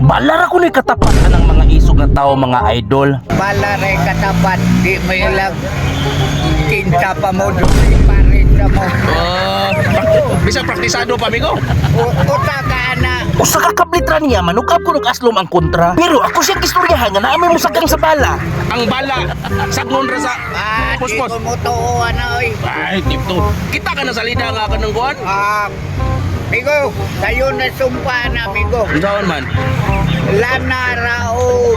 Balara ko ni katapat ng mga isog nga tao, mga idol. Bala ray katapat, di mo ilag kinsa pa mo, dusi parin sa mo. Oh, bisa praktisado pa, amigo. Uta ka na. Usa ka kablitra niya manukap ko aslom ang kontra. Pero ako siyang istoryahan nga naa may musagang sa bala. Ang bala sagnon ra sa Ah, di puspos. ko mo tuo na oy. Ay, tipto. Kita ka na salida nga kanang kuan. Ah, amigo, sayo na sumpa na, amigo. Unsaon man? Lana rao.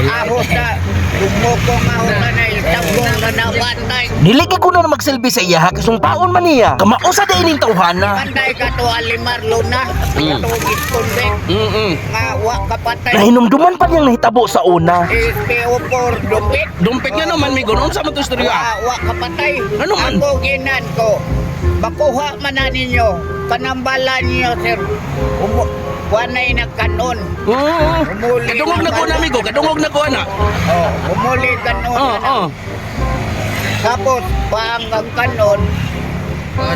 Ahos na, lumukong ahos na na, isabong na na, bantay. Dili kay kuno na magsilbi sa iya ha, kay sumpaon man niya. Kamao sa diining tawhana. Bantay ka to alimar luna, kato convict, nga wa kapatay. Nahinumduman pa niyang nahitabo sa una. SPO4, dumpit. Dumpit nga naman, migo. Unsa man to istorya? Wa, wa kapatay. Ano man? Ako ginan ko. Makuha man na ninyo. Kanambala ninyo, sir. Wa na'y nagkanon. Umuli Kadungog na ko na, migo. Kadungog na ko ana. Oh, umuli kanon. Oo, na. oo. Tapos, paang ang kanon,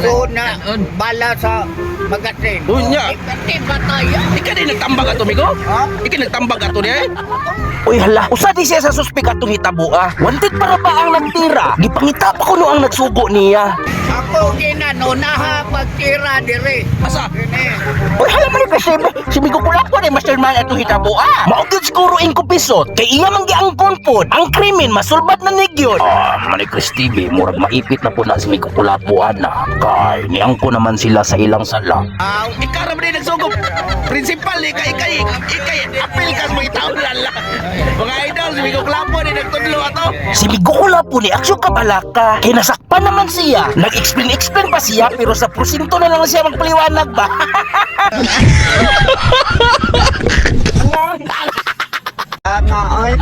so na bala sa magasin. Unya. Ikati bataya. Ika di nagtambag ato, migo? Ha? Ika nagtambag ato niya eh? Uy hala, usa di siya sa suspek atong hitaboa. Wanted para ba ang nagtira? Gipangita pa kuno ang nagsugo niya. Ako ginan, unaha pagtira dire. Asa? Dine. Uy hala man ni kasi si Migo Kulapo ni mastermind atong hitaboa. Mao gyud siguro ing kupisot kay iya man giangkon pod. Ang krimen masulbad na nigyon. Ah, man ni Chris TV, murag maipit na po na si Migo Kulapo ana. Kay niangko naman sila sa ilang sala. Aw, Ikaw ra ba din nagsugo? Principal, ika, ika, ika, apil ka sa mga tao lala. Mga idol, si Migo Klapo ni nagtudlo ato. Si Migo Kulapo ni aksyon kabalaka. Kay nasakpan naman siya. Nag-explain-explain pa siya pero sa prosinto na lang siya magpaliwanag ba. Tama, oy.